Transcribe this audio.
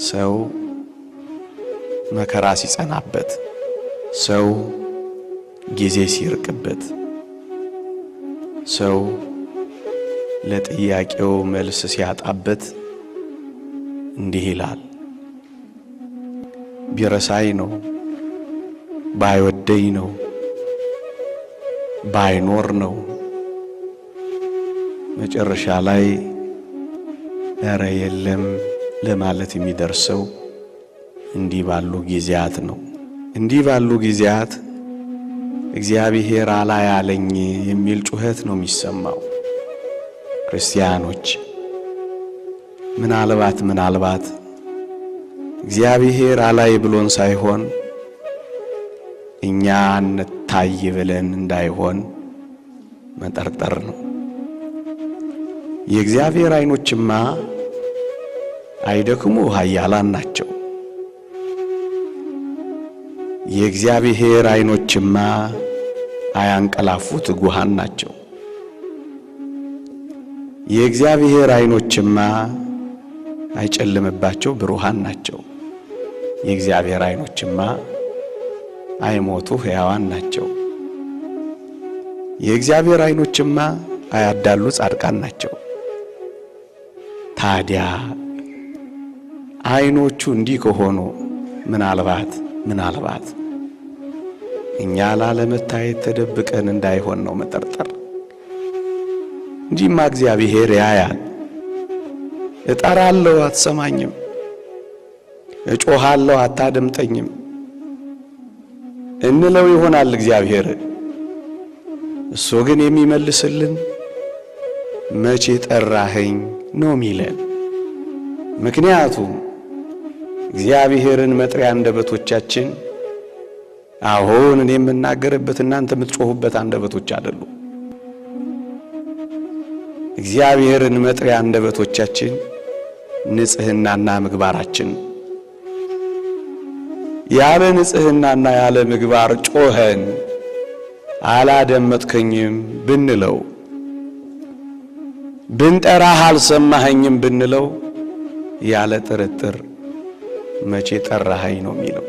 ሰው መከራ ሲጸናበት፣ ሰው ጊዜ ሲርቅበት፣ ሰው ለጥያቄው መልስ ሲያጣበት እንዲህ ይላል። ቢረሳኝ ነው፣ ባይወደኝ ነው፣ ባይኖር ነው። መጨረሻ ላይ እረ የለም ለማለት የሚደርሰው እንዲህ ባሉ ጊዜያት ነው። እንዲህ ባሉ ጊዜያት እግዚአብሔር አላያለኝ የሚል ጩኸት ነው የሚሰማው። ክርስቲያኖች፣ ምናልባት እግዚአብሔር አላይ ብሎን ሳይሆን እኛ እንታይ ብለን እንዳይሆን መጠርጠር ነው። የእግዚአብሔር ዓይኖችማ አይደክሙ ኃያላን ናቸው። የእግዚአብሔር ዓይኖችማ አያንቀላፉ ትጉሃን ናቸው። የእግዚአብሔር ዓይኖችማ አይጨልምባቸው ብሩሃን ናቸው። የእግዚአብሔር ዓይኖችማ አይሞቱ ሕያዋን ናቸው። የእግዚአብሔር ዓይኖችማ አያዳሉ ጻድቃን ናቸው። ታዲያ ዓይኖቹ እንዲህ ከሆኑ ምናልባት እኛ ላለመታየት ተደብቀን እንዳይሆን ነው መጠርጠር። እንጂማ እግዚአብሔር ያያል። እጠራለሁ አትሰማኝም፣ እጮሃለሁ አታደምጠኝም እንለው ይሆናል እግዚአብሔር። እሱ ግን የሚመልስልን መቼ ጠራኸኝ ነው ሚለን። ምክንያቱም እግዚአብሔርን መጥሪያ አንደበቶቻችን አሁን እኔ የምናገርበት እናንተ የምትጮሁበት አንደበቶች አይደሉም። እግዚአብሔርን መጥሪያ አንደበቶቻችን ንጽህናና ምግባራችን። ያለ ንጽህናና ያለ ምግባር ጮኸን አላደመጥከኝም ብንለው፣ ብንጠራህ አልሰማኸኝም ብንለው፣ ያለ ጥርጥር መቼ ጠራኸኝ ነው የሚለው።